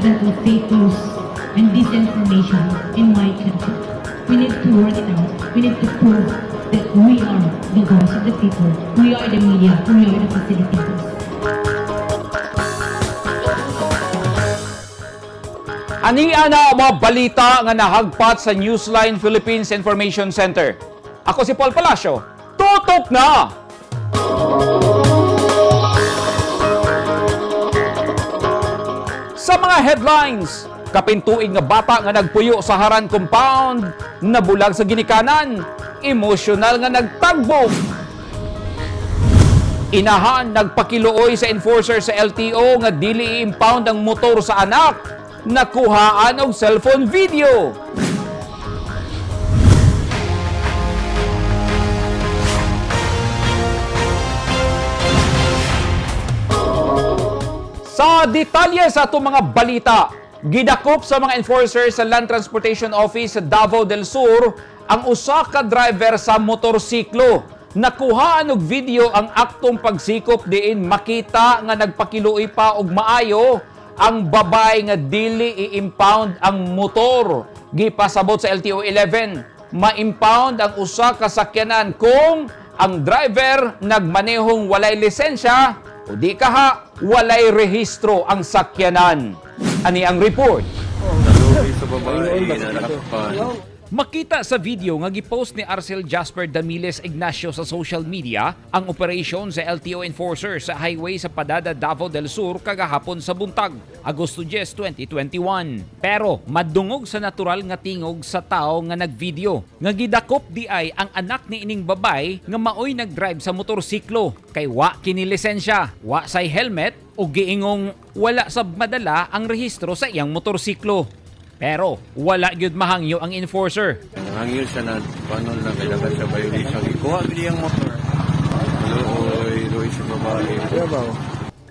advent of fake news and disinformation in my country. We need to work it out. We need to prove that we are the voice of the people. We are the media. We are the facilitators. Ani ana ang mga balita nga nahagpat sa Newsline Philippines Information Center. Ako si Paul Palacio. Tutok na! Sa mga headlines, kapintuig nga bata nga nagpuyo sa Haran Compound, nabulag sa ginikanan, emosyonal nga nagtagbog. Inahan nagpakiluoy sa enforcer sa LTO nga dili i-impound ang motor sa anak, nakuhaan og cellphone video. Sa detalye sa atong mga balita, gidakop sa mga enforcer sa Land Transportation Office sa Davao del Sur ang usa ka driver sa motorsiklo. Nakuhaan og video ang aktong pagsikop diin makita nga nagpakiluoy pa og maayo ang babay nga dili i-impound ang motor. Gipasabot sa LTO 11, ma-impound ang usa ka sakyanan kung ang driver nagmanehong walay lisensya o di kaha walay rehistro ang sakyanan. Ani ang report. Naluoy sa babae na nakapan. Makita sa video nga gipost ni Arcel Jasper Damiles Ignacio sa social media ang operation sa LTO enforcer sa highway sa Padada, Davao del Sur kagahapon sa buntag, Agosto 10, 2021. Pero madungog sa natural nga tingog sa tao nga nagvideo nga gidakop di ay ang anak ni ining babay nga maoy nagdrive sa motorsiklo kay wa kini lisensya, wa say helmet o giingong wala sab madala ang rehistro sa iyang motorsiklo. Pero wala gyud mahangyo ang enforcer. Nangangil siya na paano lang kailangan siya violation. Ikuha gid ang motor. Naluoy, luoy sa babae.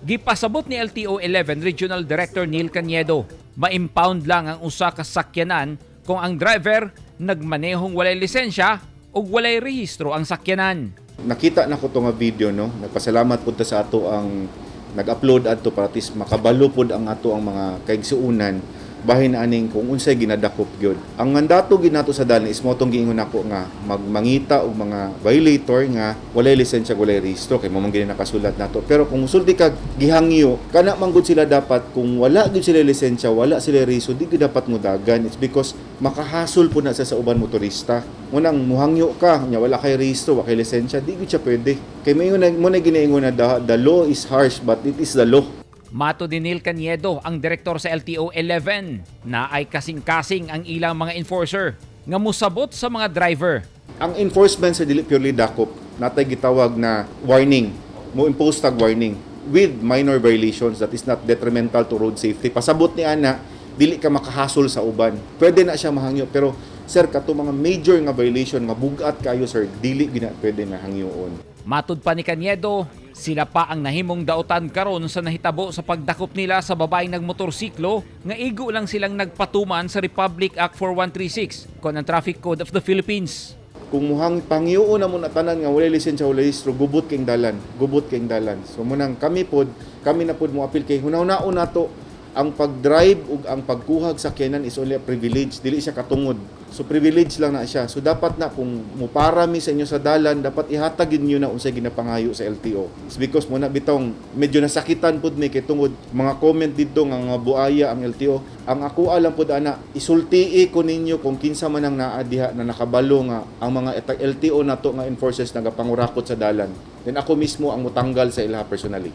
Gipasabot ni LTO 11 Regional Director Neil Canedo, ma-impound lang ang usa ka sakyanan kung ang driver nagmanehong walay lisensya ug walay rehistro ang sakyanan. Nakita na ko to nga video, no. Nagpasalamat pud ta sa ato ang nag-upload adto para at least makabalo pud ang ato ang mga kaigsuonan bahin aning kung unsay ginadakop gyud. Ang mandato ginato sa dalan is mo tong giingon nako nga magmangita og mga violator nga walay lisensya, walay rehistro, kay mo man gini nakasulat nato. Pero kung musulti ka gihangyo kana man gud sila, dapat kung wala gyud sila lisensya, wala sila rehistro, di gyud dapat mudagan. It's because makahasol po na sa uban motorista. Munang muhangyo ka nya wala kay rehistro, wa kay lisensya, di gyud siya pwede. Kay mayon mo na ginaingon na the law is harsh, but it is the law. Mato ni Neil Canedo, ang direktor sa LTO 11, na ay kasing-kasing ang ilang mga enforcer nga musabot sa mga driver. Ang enforcement sa dili purely dakop, natay gitawag na warning, mo impose tag warning with minor violations that is not detrimental to road safety. Pasabot ni ana, dili ka makahasol sa uban. Pwede na siya mahangyo, pero sir, kato mga major nga violation nga bugat kayo, sir, dili gina pwede na hangyoon. Matud pa ni Canedo, sila pa ang nahimong dautan karon sa nahitabo sa pagdakop nila sa babaeng nagmotorsiklo nga igo lang silang nagpatuman sa Republic Act 4136 kon ang Traffic Code of the Philippines. Kung muhang pangyoon na mo na tanan nga walay lisensya, walay rehistro, gubot kay dalan, gubot kay dalan. So munang kami pod, kami na pod mo apil kay hunaw-hunaon nato ang pag-drive ug ang pagkuhag sa sakyanan is only a privilege, dili siya katungod. So privilege lang na siya. So dapat na kung mupara mi sa inyo sa dalan, dapat ihatag gyud niyo na unsay ginapangayo sa LTO. It's because mo na bitong medyo nasakitan pud mi kay tungod mga comment didto nga nga buaya ang LTO. Ang ako alam pud ana, isultii ko ninyo kung kinsa man ang naa diha na nakabalo nga ang mga LTO nato nga enforcers nagapangurakot sa dalan. Then ako mismo ang mutanggal sa ilaha personally.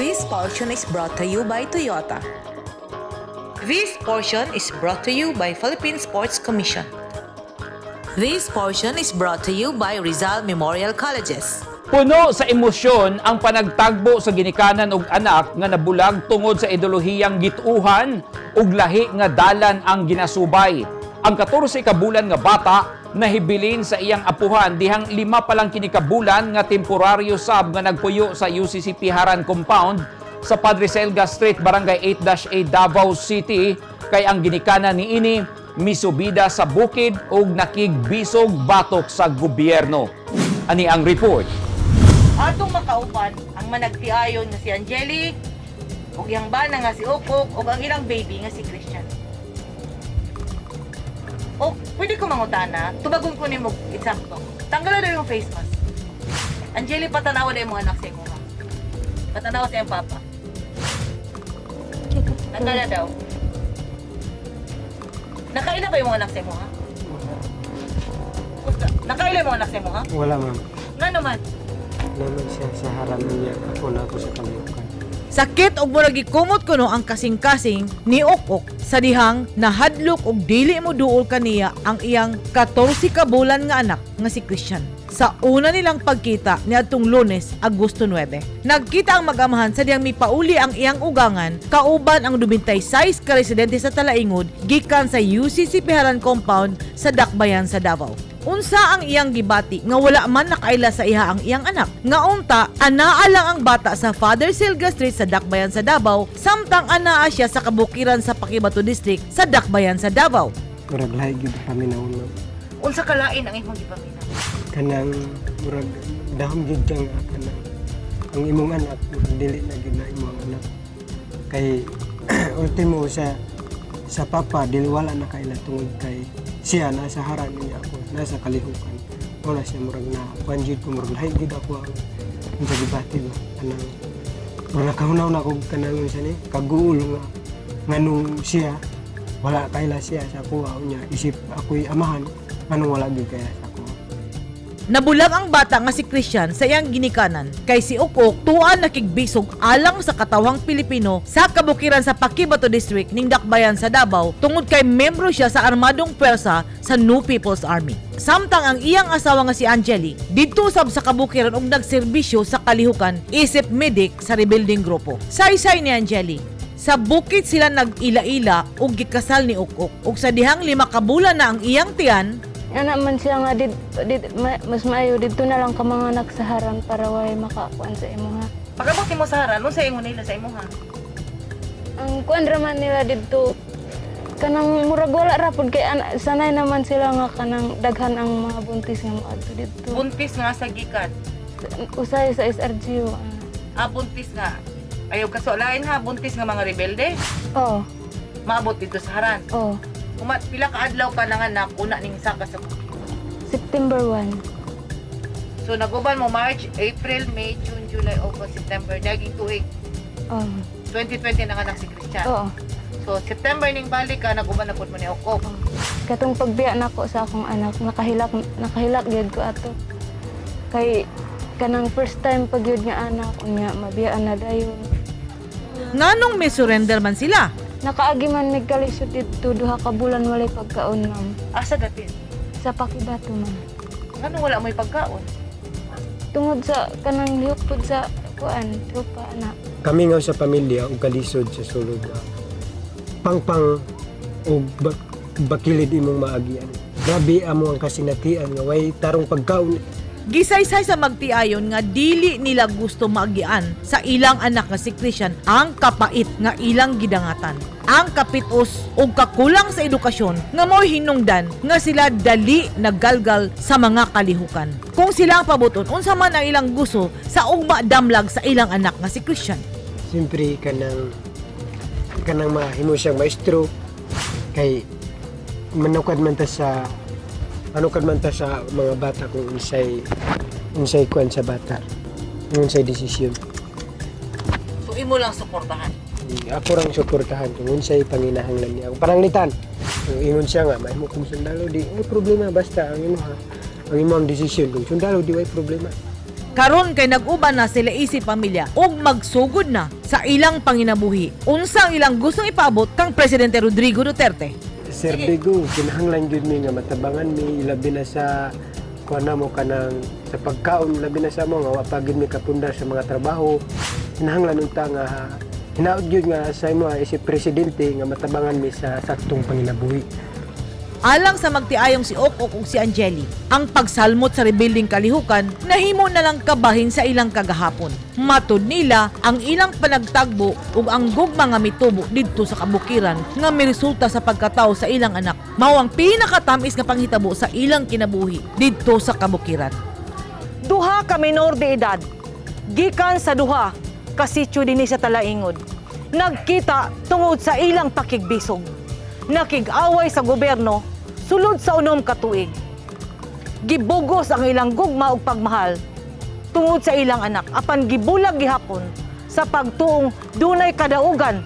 This portion is brought to you by Toyota. This portion is brought to you by Philippine Sports Commission. This portion is brought to you by Rizal Memorial Colleges. Puno sa emosyon ang panagtagbo sa ginikanan og anak nga nabulag tungod sa ideolohiyang gituuhan ug lahi nga dalan ang ginasubay. Ang 14 ka bulan nga bata nahibilin sa iyang apuhan dihang 5 pa lang kini ka bulan nga temporaryo sab nga nagpuyo sa UCCP Haran Compound sa Padre Selga Street, Barangay 8-A, Davao City, kay ang ginikanan niini misubida sa bukid ug nakigbisog batok sa gobyerno. Ani ang report. Atong makaupan ang managtiayon nga si Angeli ug iyang bana nga si Okok ug ang ilang baby nga si Christian. O, pwede ko mangutana, tubagon ko nimo eksakto. Tanggalan na yung face mask. Angeli, patanawa na imong anak sa imo ha. Patanawa sa iyang papa. Tanggalan daw. Nakaila ba yung anak sa imo ha? Nakaila yung anak sa imo ha? Wala, ma'am. Nga naman. Naman siya sa harap niya. Ako na ako sa kaliwakan. Sakit og murag gikumot kuno ang kasing-kasing ni Okok sa dihang nahadlok og dili mo duol kaniya ang iyang 14 ka bulan nga anak nga si Christian. Sa una nilang pagkita niadtong Lunes, Agosto 9. Nagkita ang mag-amahan sa dihang mipauli ang iyang ugangan kauban ang 26 ka residente sa Talaingod gikan sa UCC Piharan Compound sa Dakbayan sa Davao. Unsa ang iyang gibati nga wala man nakaila sa iha ang iyang anak? Nga unta, anaa lang ang bata sa Father Silga Street sa Dakbayan sa Davao, samtang anaa siya sa kabukiran sa Paquibato District sa Dakbayan sa Davao. Murag lahi gyud kami na ma'am. Unsa kalain ang imong gipaminaw? Kanang murag dahom gyud ka nga kanang ang imong anak murag dili na gyud na imong anak. Kay ultimo sa papa dili wala na kaila tungod kay siya nasa haran niya, ako nasa kalihukan. Wala siya, murag na kuan gyud ko, murag lahi gyud ako ang unsa gibati ba, kanang murag nakahunaw na ako, kanang unsa ni kaguol nga nganong siya wala kaila siya sa kuha niya, isip ako'y amahan, nganong wala gyud kaya sa kuha. Nabulag ang bata nga si Christian sa iyang ginikanan kay si Ukok tuan nakigbisog alang sa katawhang Pilipino sa kabukiran sa Paquibato District ning Dakbayan sa Davao tungod kay membro siya sa armadong pwersa sa New People's Army. Samtang ang iyang asawa nga si Angeli didto sab sa kabukiran og nagserbisyo sa kalihukan isip medic sa rebuilding grupo. Saysay ni Angeli, sa bukid sila nag-ila-ila ug gikasal ni Ukok ug sa dihang 5 ka bulan na ang iyang tiyan. Ana man siya nga did, mas maayo didto na lang ka mga anak sa haran para way makakuan sa imo ha. Pag-abot nimo sa haran, unsa ingon nila sa imo ha? Ang kuan ra man nila didto kanang murag wala ra pud kay ana, sanay naman sila nga kanang daghan ang mga buntis nga moadto didto. Buntis nga sa gikan. Usay sa SRGU. Ah. Ah, buntis nga. Ayaw kasulain ha, buntis nga mga rebelde. Oh, Maabot dito sa haran. oh. Uma, pila ka adlaw ka nanganak, una ning saka sa bukid? September 1. So naguban mo March, April, May, June, July, August, September, daging tuig. Oh. 2020 nanganak si Christian. Oo. So September ning balik ka, naguban na pud mo ni Okok. Katong pagbiya nako sa akong anak, nakahilak nakahilak gyud ko ato. Kay kanang first time pag gyud nga anak unya mabiyaan na dayon. Nganong may surrender man sila? Nakaagi man mig kalisod didto 2 ka bulan walay pagkaon, ma'am. Asa dapit? Sa Paquibato, ma'am. Nganong wala mo'y pagkaon? Tungod sa kanang lihok pud sa kuan, tropa ana. Kami nga sa pamilya og kalisod sa sulod, pangpang og bakilid imong maagian. Grabe amo ang kasinatian nga way tarong pagkaon. Gisaysay sa magtiayon nga dili nila gusto maagian sa ilang anak nga si Christian ang kapait nga ilang gidangatan. Ang kapitos ug kakulang sa edukasyon nga mao'y hinungdan nga sila dali naggalgal sa mga kalihukan. Kung sila ang pabuton, unsa man ang ilang gusto sa ugma damlag sa ilang anak nga si Christian? Siyempre kanang mahimo siyang maestro kay manukad man ta sa mga bata kung unsay unsay kuan sa bata, unsay desisyon. So imo lang suportahan. Ako rang suportahan kung unsay panginahanglan niya. Pananglitan kung ingon siya nga mahimo kong sundalo, di ay problema, basta ang imo ha, ang imo ang desisyon kung sundalo, di way problema. Karon kay nag-uban na sila isip pamilya ug magsugod na sa ilang panginabuhi. Unsa ang ilang gustong ipaabot kang Presidente Rodrigo Duterte? Sir Bigo, kinahanglan gyud mi nga matabangan mi, ilabi na sa kuan mo kanang sa pagkaon, labi na sa mo nga wa pa gyud mi kapundar sa mga trabaho. Kinahanglan unta nga hinaot gyud nga sa imo isip presidente nga matabangan mi sa saktong panginabuhi. Alang sa magtiayong si Ok-Ok ug si Angeli, ang pagsalmot sa rebuilding kalihukan nahimo na lang kabahin sa ilang kagahapon. Matud nila ang ilang panagtagbo ug ang gugma nga mitubo didto sa kabukiran nga miresulta sa pagkatawo sa ilang anak. Mao ang pinakatamis nga panghitabo sa ilang kinabuhi didto sa kabukiran. Duha ka minor de edad gikan sa duha ka sitio dinhi sa Talaingod. Nagkita tungod sa ilang pakigbisog. Nakig-away sa gobyerno sulod sa 6 ka tuig. Gibugos ang ilang gugma ug pagmahal tungod sa ilang anak apan gibulag gihapon sa pagtuong dunay kadaugan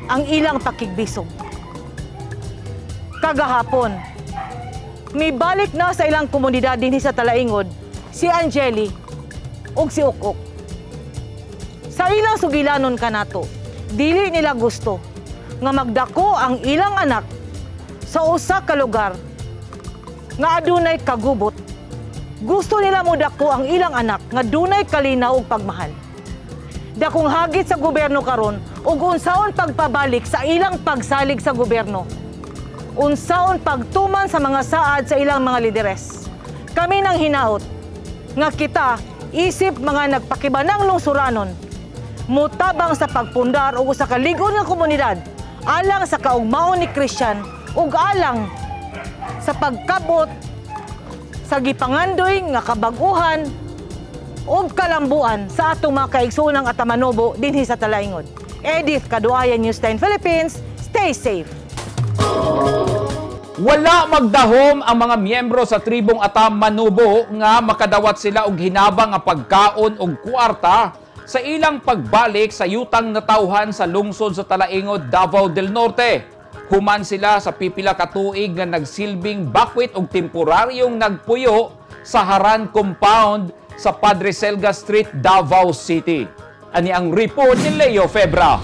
ang ilang pakigbisog. Kagahapon, mibalik na sa ilang komunidad dinhi sa Talaingod si Angeli ug si Ukok. Sa ilang sugilanon kanato, dili nila gusto nga magdako ang ilang anak sa usa ka lugar nga adunay kagubot. Gusto nila modako ang ilang anak nga dunay kalinaw ug pagmahal. Dakong hagit sa gobyerno karon ug unsaon pagpabalik sa ilang pagsalig sa gobyerno, unsaon pagtuman sa mga saad sa ilang mga lideres. Kami nang hinaot nga kita isip mga nagpakibanang lungsuranon mutabang sa pagpundar og usa ka lig-on nga komunidad alang sa kaugmaon ni Christian ug alang sa pagkabot sa gipangandoy nga kabag-uhan ug kalambuan sa atong mga kaigsoonang Ata-Manobo dinhi sa Talaingod. Edith Kaduayan, News 10 Philippines, stay safe. Wala magdahom ang mga miyembro sa tribong Ata Manobo nga makadawat sila og hinabang nga pagkaon og kwarta sa ilang pagbalik sa yutang natawhan sa lungsod sa Talaingod, Davao del Norte. Human sila sa pipila ka tuig nga nagsilbing bakwit og temporaryong nagpuyo sa Haran Compound sa Padre Selga Street, Davao City. Ani ang report ni Leo Febra.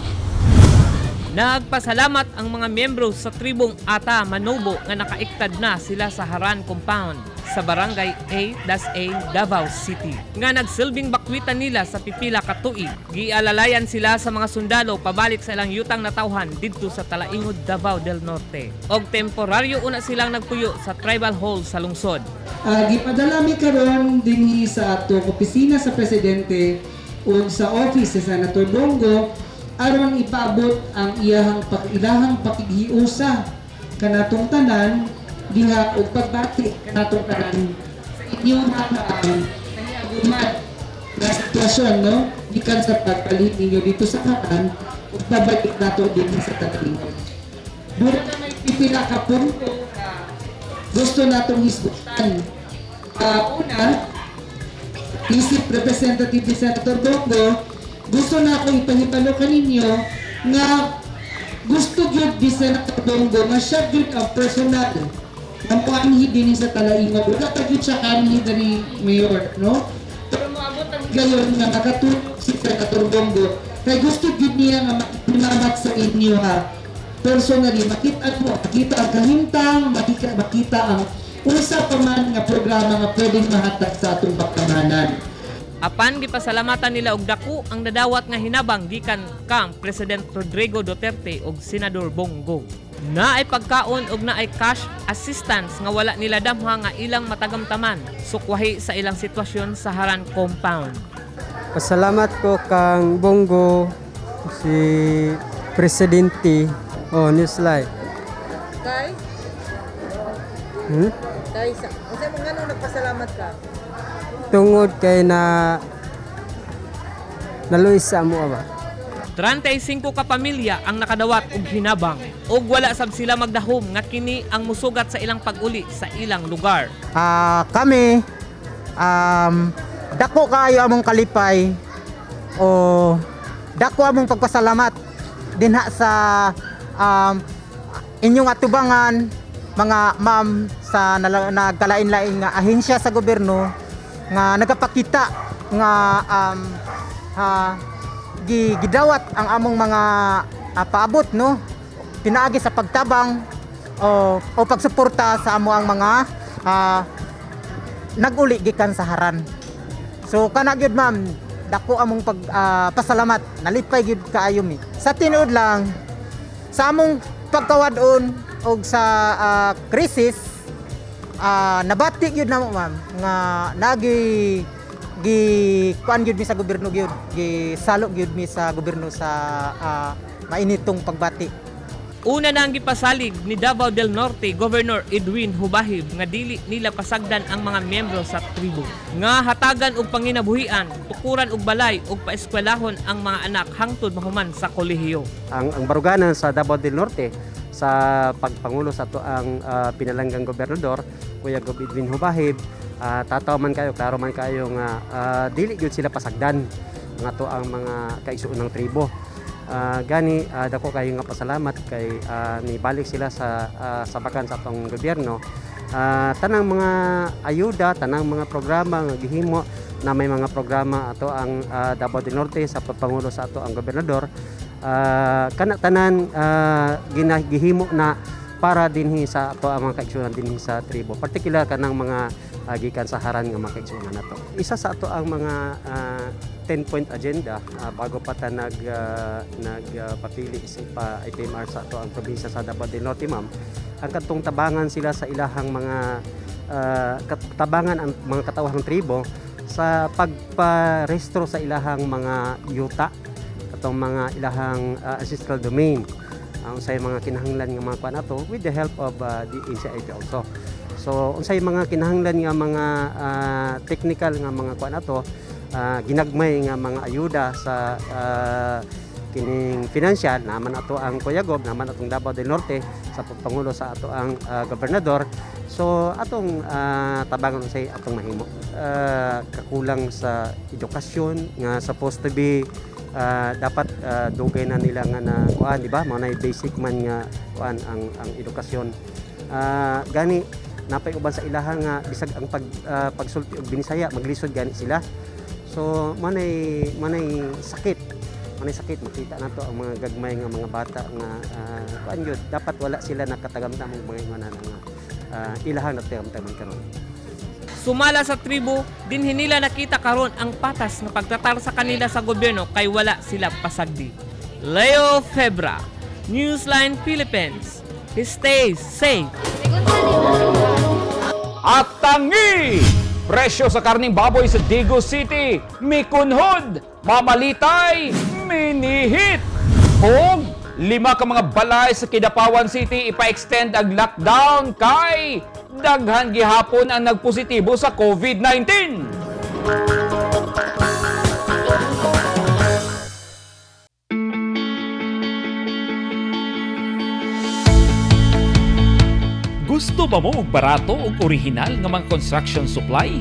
Nagpasalamat ang mga miyembro sa tribong Ata Manobo nga nakaiktad na sila sa Haran Compound sa Barangay A-A, Davao City. Nga nagsilbing bakwitan nila sa pipila ka tuig. Gialalayan sila sa mga sundalo pabalik sa ilang yutang natawhan didto sa Talaingod, Davao del Norte. Og temporaryo una silang nagpuyo sa Tribal Hall sa lungsod. Gipadala mi karon dinhi sa atong opisina sa presidente ug sa office sa Senator Bong Go aron ipaabot ang iyahang ilahang pakighiusa kanatong tanan diha ug pagbati kanatong tanan sa inyong nahiaguman na sitwasyon, no, gikan sa pagpalit ninyo dito sa Haran ug pabalik nato dinhi sa Talaingod. Duna na may pipila ka punto na gusto natong hisgutan. Una, isip representative ni Senator Bong Go, gusto na ako ipahibalo kaninyo nga gusto gyud ni Senator Bong Go nga siya gyud ang personal ang paanhi din sa Talaingod. Wala pa gyud siya kanhi diri, Mayor, no? Pero moabot ang gayon nga makatulog si Senator Bong Go kay gusto gyud niya nga makipamat sa inyo ha. Personally, makita mo, makita ang kahimtang, makita ang usa pa man nga programa nga pwedeng mahatag sa atong bakamanan. Apan gipasalamatan nila og dako ang nadawat nga hinabang gikan kang President Rodrigo Duterte ug Senador Bong Go. Naay pagkaon ug naay cash assistance nga wala nila damha nga ilang matagamtaman sukwahi sa ilang sitwasyon sa Haran Compound. Pasalamat ko kang Bong Go, si Presidente o Newslight. Kay? Kay sa unsa mo nganong nagpasalamat ka? Tungod kay na naluis sa amo ba. 35 ka pamilya ang nakadawat og hinabang ug wala sab sila magdahom nga kini ang musugat sa ilang pag-uli sa ilang lugar. Kami dako kaayo among kalipay o dako among pagpasalamat dinha sa inyong atubangan mga ma'am sa nagkalain-lain nga ahensya sa gobyerno nga nagapakita nga gidawat ang among mga paabot, no, pinaagi sa pagtabang o pagsuporta sa amo ang mga naguli gikan sa Haran. So kana gyud, ma'am, dako among pag pasalamat, nalipay gyud kaayo mi. Sa tinuod lang sa among pagkawad-on og sa crisis, nabati gyud namo, ma'am, nga nagi gi kuan gyud mi sa gobyerno gyud, gi salo gyud mi sa gobyerno sa mainitong pagbati. Una na ang gipasalig ni Davao del Norte Governor Edwin Hubahib nga dili nila pasagdan ang mga miyembro sa tribo nga hatagan og panginabuhian, tukuran og balay ug paeskwelahon ang mga anak hangtod mahuman sa kolehiyo. Ang baruganan sa Davao del Norte sa pagpangulo sa ato ang pinalanggang gobernador Kuya Gob Edwin Hubahib, tataw man kayo, klaro man kayo nga dili gyud sila pasagdan ang ato ang mga kaigsuon ng tribo. Gani dako kayo nga pasalamat kay nibalik sila sa sabakan sa atong gobyerno. Tanang mga ayuda, tanang mga programa nga gihimo na may mga programa ato ang Davao del Norte sa pagpangulo sa ato ang gobernador, kana tanan gihimo na para dinhi sa ato ang mga kaigsuonan dinhi sa tribo, partikular kanang mga gikan sa Haran nga mga kaigsuonan nato. Isa sa ato ang mga 10-point agenda bago pa ta nagpapili si pa IPMR sa ato ang probinsya sa Davao del Norte, ma'am, ang katong tabangan sila sa ilahang mga tabangan ang mga katawhang tribo sa pagparehistro sa ilahang mga yuta, katong mga ilahang ancestral domain, ang unsay mga kinahanglan nga mga kuan ato with the help of the NCIP also. So unsay mga kinahanglan nga mga technical nga mga kuan ato, ginagmay nga mga ayuda sa kining financial naman ato ang Kuya Gob, naman atong Davao del Norte sa pagpangulo sa ato ang gobernador. So atong tabangan unsay atong mahimo. Kakulang sa edukasyon nga supposed to be dapat dugay na nila nga na kuan, di ba? Mao nay basic man nga kuan ang edukasyon. Gani napay uban sa ilaha nga bisag ang pagsulti og Binisaya maglisod gani sila. So manay sakit, manay sakit makita nato ang mga gagmay nga mga bata nga kuan gyud, dapat wala sila nakatagamtam og mga ingon nga ilahang natagamtaman karon. Sumala sa tribo, dinhi nila nakita karon ang patas nga pagtratar sa kanila sa gobyerno kay wala sila pasagdi. Leo Febra, Newsline Philippines. Stay safe. At tangi! Presyo sa karning baboy sa Digos City, mikunhod, mamalitay, minihit. Og 5 ka mga balay sa Kidapawan City ipa-extend ang lockdown kay daghan gihapon ang nagpositibo sa COVID-19. Gusto ba mo og barato ug orihinal nga mga construction supply?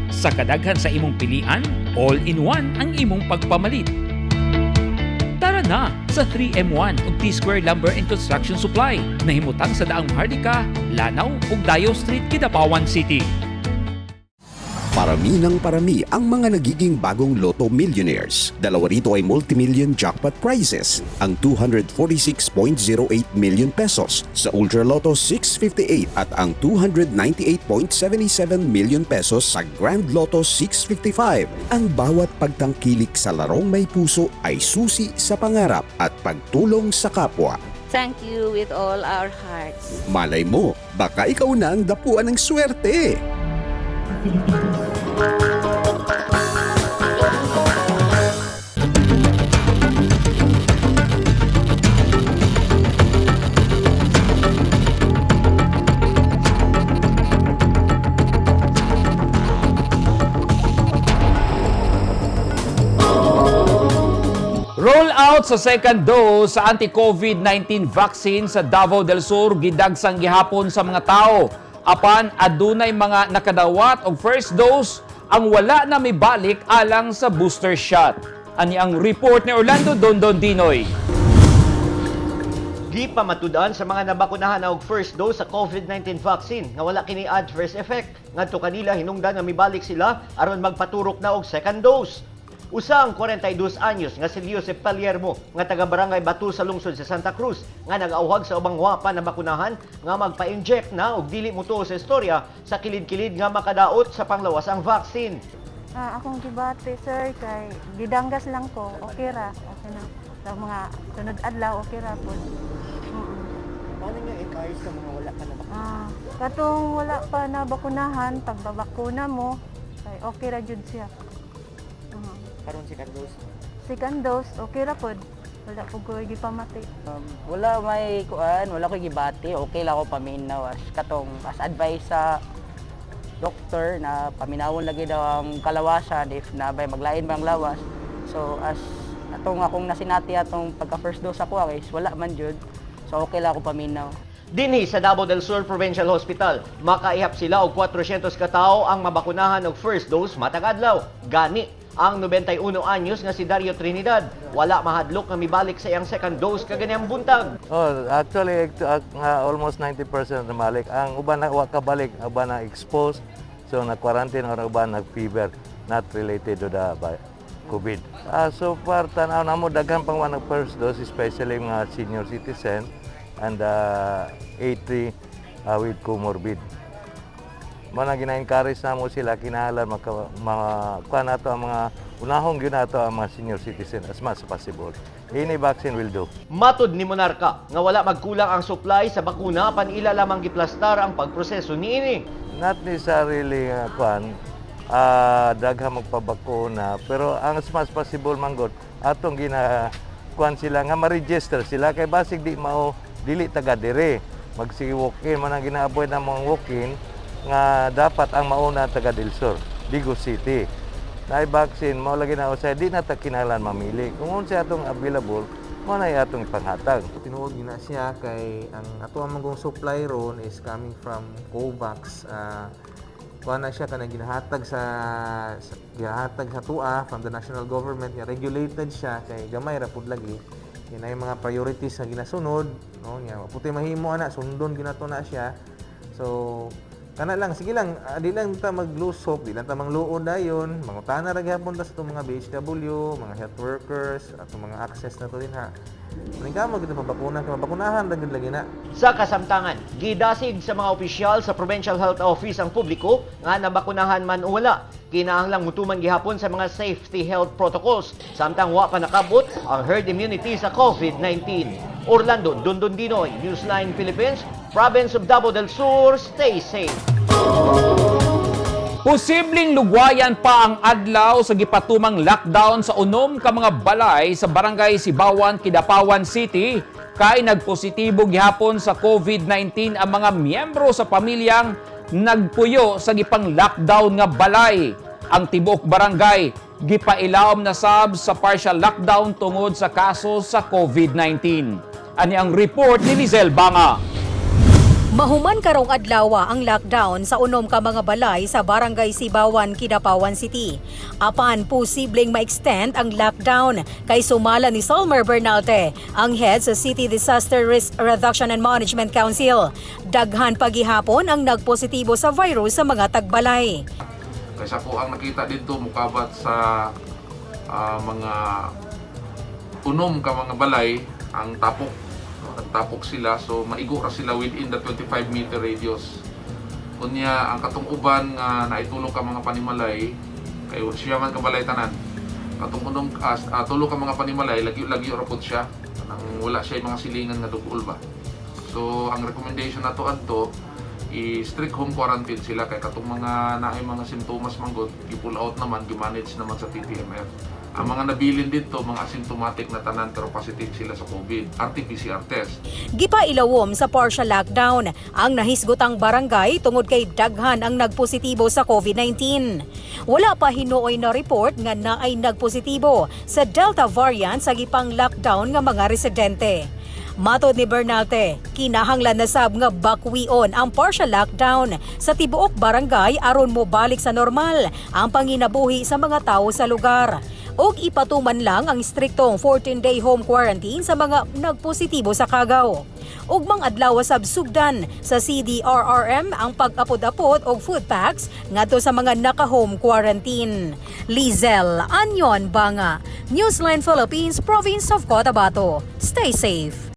Sa kadaghan sa imong pilian, all-in-one ang imong pagpamalit. Tara na sa 3M1 ug T-Square Lumber and Construction Supply na himutang sa Daang Maharlika, Lanao ug Dayo Street, Kidapawan City. Parami ng parami ang mga nagiging bagong Lotto millionaires. Dalawa rito ay multi-million jackpot prizes, ang 246.08 million pesos sa Ultra Lotto 658 at ang 298.77 million pesos sa Grand Lotto 655. Ang bawat pagtangkilik sa larong may puso ay susi sa pangarap at pagtulong sa kapwa. Thank you with all our hearts. Malay mo, baka ikaw na ang dapuan ng swerte. Roll out sa second dose sa anti-COVID-19 vaccine sa Davao del Sur gidagsang gihapon sa mga tao. Apan adunay mga nakadawat og first dose ang wala na mibalik alang sa booster shot. Ani ang report ni Orlando Dondon Dinoy. Di pa matud-an sa mga nabakunahan og first dose sa COVID-19 vaccine nga wala kini adverse effect. Ngadto kanila hinungdan nga mibalik sila aron magpaturok na og second dose. Usa ang 42 anyos nga si Joseph Palermo nga taga Barangay Batu sa lungsod sa Santa Cruz nga nag-awhag sa ubang wapa na bakunahan nga magpa-inject na og dili motuo sa istorya sa kilid-kilid nga makadaot sa panglawas ang vaccine. Akong gibati, sir, kay gidanggas lang ko. Okay ra, okay na. Sa mga sunod adlaw okay ra pod. Paano niyo encourage sa mga wala pa na Ah, katong wala pa na bakunahan, pagbabakuna mo, kay okay ra jud siya. Karon second dose? Second dose, okay ra pod. Wala po ko gipamati. Wala may kuan, wala ko'y gibati. Okay lang ako paminaw as katong as advice sa doktor na paminawon lagi daw ang kalawasan if na bay maglain ba ang lawas. So as atong akong nasinati atong pagka first dose ako is wala man jud. So okay lang ako paminaw. Dinhi sa Davao del Sur Provincial Hospital, makaihap sila og 400 ka tawo ang mabakunahan og first dose matag adlaw. Gani ang 91 anyos nga si Dario Trinidad, wala mahadlok nga mibalik sa iyang second dose kaganiyang buntag. Oh, actually almost 90% na malik. Ang uban na wa kabalik, uban na exposed, so na quarantine or uban nag fever not related to the COVID. So far tan-aw namo daghan pang wa nag first dose, especially mga senior citizen and 80 with comorbid. Mao na gina-encourage namo sila, kinahanglan maka mga kuan nato ang mga unahong gyud nato ang mga senior citizen as much as possible. Any vaccine will do. Matod ni Monarca nga wala magkulang ang supply sa bakuna pan ila lamang giplastar ang pagproseso niini. Not necessarily kuan daghang magpabakuna, pero ang as much possible manggod atong gina kuan sila nga ma-register sila kay basig di mao dili taga dire magsige walk-in man ang gina-avoid na mga walk-in nga dapat ang mauna taga del Sur, Digos City. Naay vaccine mao lagi na usay di na ta kinahanglan mamili. Kung unsa atong available, mao na atong ipanghatag. Tinuod gina siya kay ang ato ang manggong supply ron is coming from COVAX. Kuha na siya kanang ginahatag sa gihatag sa tua from the national government nga regulated siya kay gamay ra pud lagi. Yan ay mga priorities nga ginasunod, no, nya puti mahimo ana sundon ginato na siya. So kana lang, sige lang, di lang ta mag-lose hope, di lang ta mangluod dayon, mangutana ra gihapon ta sa atong mga BHW, mga health workers, atong mga access na to din ha. Maning kamo gid pabakuna, kay mabakunahan ra gid lagi na. Sa kasamtangan, gidasig sa mga opisyal sa Provincial Health Office ang publiko nga nabakunahan man o wala. Kinahanglang mutuman gihapon sa mga safety health protocols samtang wa pa nakabot ang herd immunity sa COVID-19. Orlando Dondon Dinoy, Newsline Philippines, Province of Davao del Sur, stay safe. Posibleng lugwayan pa ang adlaw sa gipatumang lockdown sa unom ka mga balay sa barangay Sibawan, Kidapawan City kay nagpositibo gihapon sa COVID-19 ang mga miyembro sa pamilyang nagpuyo sa gipang lockdown nga balay. Ang tibuok barangay gipailawom na sab sa partial lockdown tungod sa kaso sa COVID-19. Ani ang report ni Lizelle Banga. Mahuman karong adlaw ang lockdown sa unom ka mga balay sa Barangay Sibawan, Kidapawan City. Apan posibleng ma-extend ang lockdown kay sumala ni Solmer Bernalte, ang head sa City Disaster Risk Reduction and Management Council. Daghan pagihapon ang nagpositibo sa virus sa mga tagbalay. Kaysa ko ang nakita dito mukabat sa mga unom ka mga balay ang tapok. No, nagtapok sila, so maigo ra sila within the 25 meter radius. Unya ang katong uban nga naitulong ka mga panimalay kay siya man ka balay tanan. Katong unom tulo ka mga panimalay lagyo-lagyo ra pud siya. Nang wala siya mga silingan nga dugol ba. So ang recommendation nato adto i strict home quarantine sila kay katong mga naay mga simptomas manggod gi-pull out naman, gi-manage naman sa TTMF. Ang mga nabilin dito mga asymptomatic na tanan pero positive sila sa COVID, RT-PCR test. Gipailawom sa partial lockdown ang nahisgotang barangay tungod kay daghan ang nagpositibo sa COVID-19. Wala pa hinuoy na report nga naay nagpositibo sa Delta variant sa gipang lockdown nga mga residente. Matod ni Bernalte, kinahanglan na sab nga bakwion ang partial lockdown sa tibuok barangay aron mobalik sa normal ang panginabuhi sa mga tao sa lugar. Ug ipatuman lang ang istriktong 14-day home quarantine sa mga nagpositibo sa kagaw. Ugmang adlaw sab sugdan sa CDRRM ang pag-apod-apod og food packs ngadto sa mga naka-home quarantine. Lizelle Anyon Banga, Newsline Philippines, Province of Cotabato. Stay safe.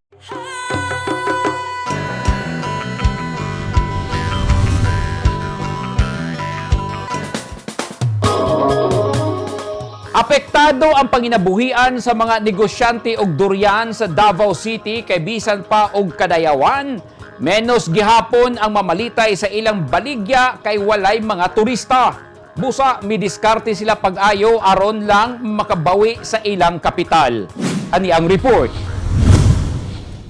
Apektado ang panginabuhian sa mga negosyante og durian sa Davao City kay bisan pa og kadayawan, menos gihapon ang mamalitay sa ilang baligya kay walay mga turista. Busa midiskarte sila pag-ayo aron lang makabawi sa ilang kapital. Ani ang report.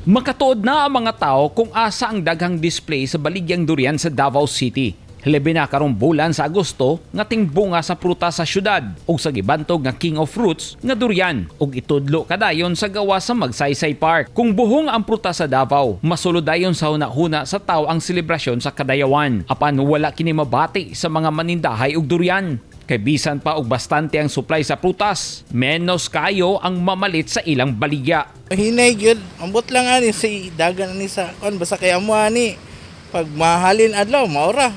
Makatuod na ang mga tao kung asa ang daghang display sa baligyang durian sa Davao City. Hilabi na karong bulan sa Agosto nga tingbunga sa prutas sa syudad ug sa gibantog nga King of Fruits nga durian ug itudlo kadayon sa gawa sa Magsaysay Park. Kung buhong ang prutas sa Davao, masulod dayon sa huna-huna sa tao ang selebrasyon sa kadayawan. Apan wala kini mabati sa mga manindahay og durian. Kay bisan pa og bastante ang supply sa prutas, menos kayo ang mamalit sa ilang baligya. Hinay gyud, ambot lang ani si dagan ani sa kon basta kay amo ani pag mahalin adlaw maora.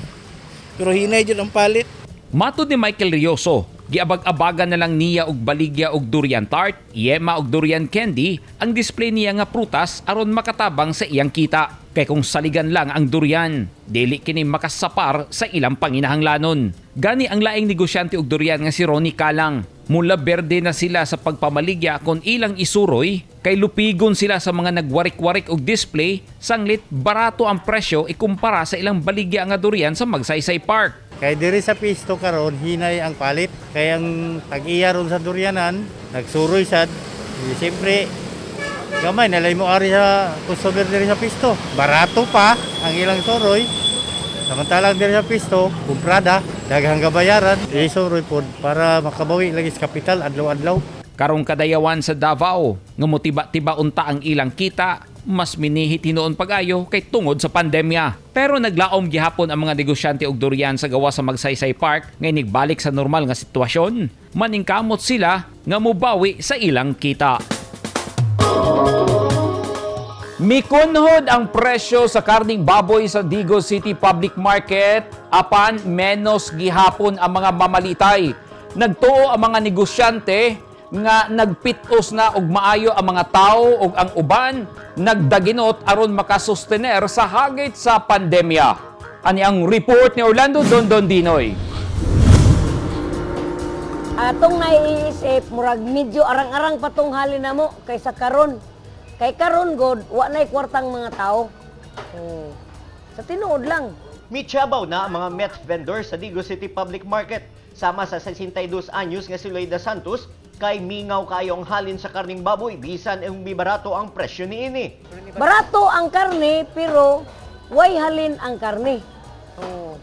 Pero hinay gyud ang palit. Matod ni Michael Rioso, giabag-abagan na lang niya og baligya og durian tart, yema og durian candy ang display niya nga prutas aron makatabang sa iyang kita. Kay kung saligan lang ang durian, dili kini makasapar sa ilang panginahanglanon. Gani ang laing negosyante og durian nga si Ronnie Calang. Mula berde na sila sa pagpamaligya kon ilang isuroy, kay lupigon sila sa mga nagwarik-warik og display, sanglit barato ang presyo ikumpara sa ilang baligya nga durian sa Magsaysay Park. Kay diri sa pisto karon hinay ang palit. Kay ang tag-iya ron sa durianan, nagsuroy sad. Di, siyempre, gamay nalay mo ari sa customer diri sa pisto. Barato pa ang ilang suroy. Samantalang diri sa pisto, kumprada, daghang gabayaran, isuroy pod para makabawi lagi sa kapital adlaw-adlaw. Karong kadayawan sa Davao, nga motiba-tiba unta ang ilang kita, mas minihit hinuon pag-ayo kay tungod sa pandemya. Pero naglaom gihapon ang mga negosyante og durian sa gawa sa Magsaysay Park nga inigbalik sa normal nga sitwasyon. Maningkamot sila nga mobawi sa ilang kita. Mikunhod ang presyo sa karning baboy sa Digos City Public Market apan menos gihapon ang mga mamalitay. Nagtuo ang mga negosyante nga nagpitos na og maayo ang mga tao ug ang uban nagdaginot aron makasustener sa hagit sa pandemya. Ani ang report ni Orlando Dondon Dinoy. Atong naiisip, murag medyo arang-arang patong halin na mo kaysa karon. Kay karon god, wa na'y kwartang mga tao. Sa tinuod lang. Michabaw na ang mga meth vendors sa Digos City Public Market. Sama sa 62 anyos nga si Loida Santos, kay mingaw kayo ang halin sa karning baboy bisan ang bibarato ang presyo niini. Barato ang karne pero way halin ang karne. Oh.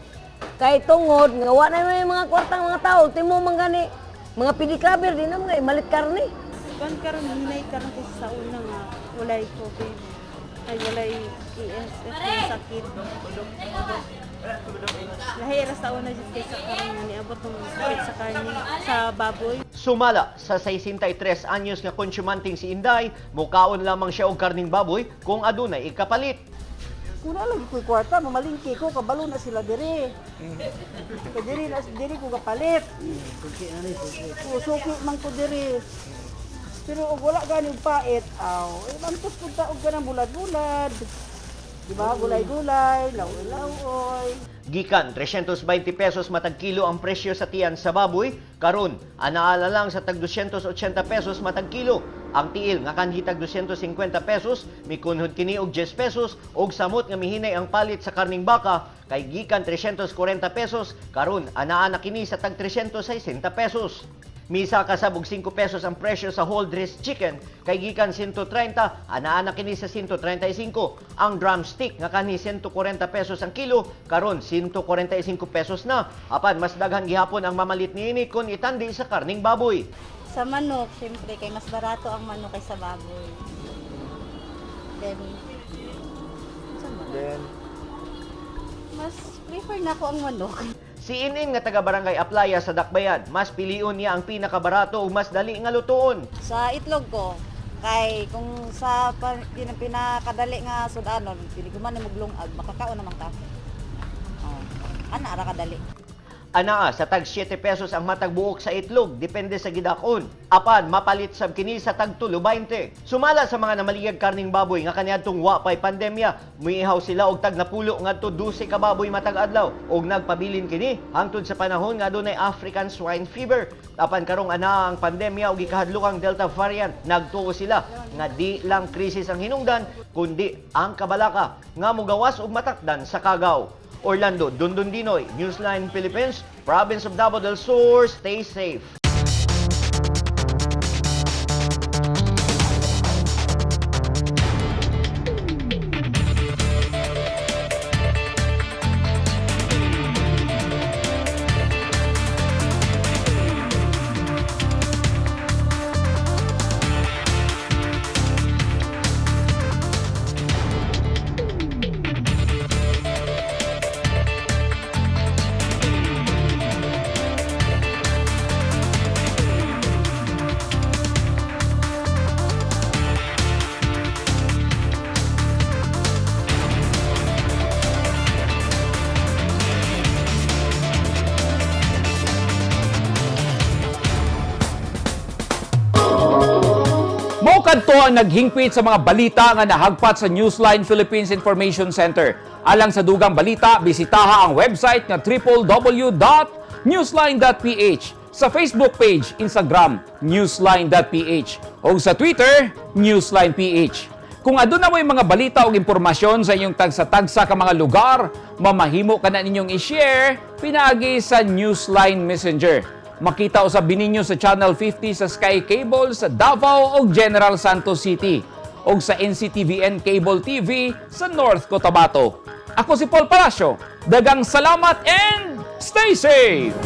Kay tungod nga wa na may mga kwartang mga tao, timo man gani mga pidikaber di na mga malit karne. Kuan karon hinay karon kaysa sa una nga walay COVID. Ay walay ESF nga sakit. Lahi ra sa una jud kaysa karon nga niabot ng sakit sa karne sa baboy. Sumala sa 63 anyos nga konsumanting si Inday, mukaon lamang siya og karning baboy kung adunay ikapalit. Kung na lagi ko'y kwarta, mamalingki ko, kabalo na sila diri. Kay diri na diri ko kapalit. Suki na ni suki. Suki man ko diri. Pero og wala gani og pait, aw, eh, mantos pud ta og kanang bulad-bulad. Di ba? Gulay-gulay, law-lawoy. Gikan 320 pesos matag kilo ang presyo sa tiyan sa baboy, karon anaala lang sa tag 280 pesos matag kilo. Ang tiil nga kanhi tag 250 pesos, mikunhod kini og 10 pesos og samot nga mihinay ang palit sa karning baka kay gikan 340 pesos, karon anaa na kini sa tag 360 pesos. Misa kasab og 5 pesos ang presyo sa whole dressed chicken kay gikan 130, anaa na kini sa 135. Ang drumstick nga kanhi 140 pesos ang kilo, karon 145 pesos na. Apan mas daghan gihapon ang mamalit niini kon itandi sa karning baboy. Sa manok, syempre kay mas barato ang manok kaysa baboy. Then, Then mas prefer na ako ang manok. Si Inin nga taga Barangay Aplaya sa Dakbayan, mas pilion niya ang pinakabarato ug mas dali nga lutuon. Sa itlog ko, kay kung sa pinakadali nga sudanon, pili ko man ni muglungag, makakaon naman ka. Oh, ana ra kadali. Anaa sa tag 7 pesos ang matag buok sa itlog, depende sa gidakon. Apan mapalit sab kini sa tag 3.20. Sumala sa mga namaliyag karning baboy nga kaniadtong wa pay pandemya, muihaw sila og tag napulo ngadto 12 ka baboy matag adlaw og nagpabilin kini hangtod sa panahon nga adunay African swine fever. Apan karong anaa ang pandemya og gikahadlokang Delta variant, nagtuo sila nga di lang krisis ang hinungdan kundi ang kabalaka nga mogawas og matakdan sa kagaw. Orlando Dundundinoy, Newsline Philippines, Province of Davao del Sur, stay safe. Mao kadto ang naghingpit sa mga balita nga nahagpat sa Newsline Philippines Information Center. Alang sa dugang balita, bisitaha ang website nga www.newsline.ph, sa Facebook page, Instagram, newsline.ph o sa Twitter, newsline.ph. Kung aduna mo'y mga balita o impormasyon sa inyong tagsa-tagsa ka mga lugar, mamahimo ka na ninyong i-share pinaagi sa Newsline Messenger. Makita usab ninyo sa Channel 50 sa Sky Cable sa Davao o General Santos City o sa NCTVN Cable TV sa North Cotabato. Ako si Paul Palacio. Dagang salamat and stay safe!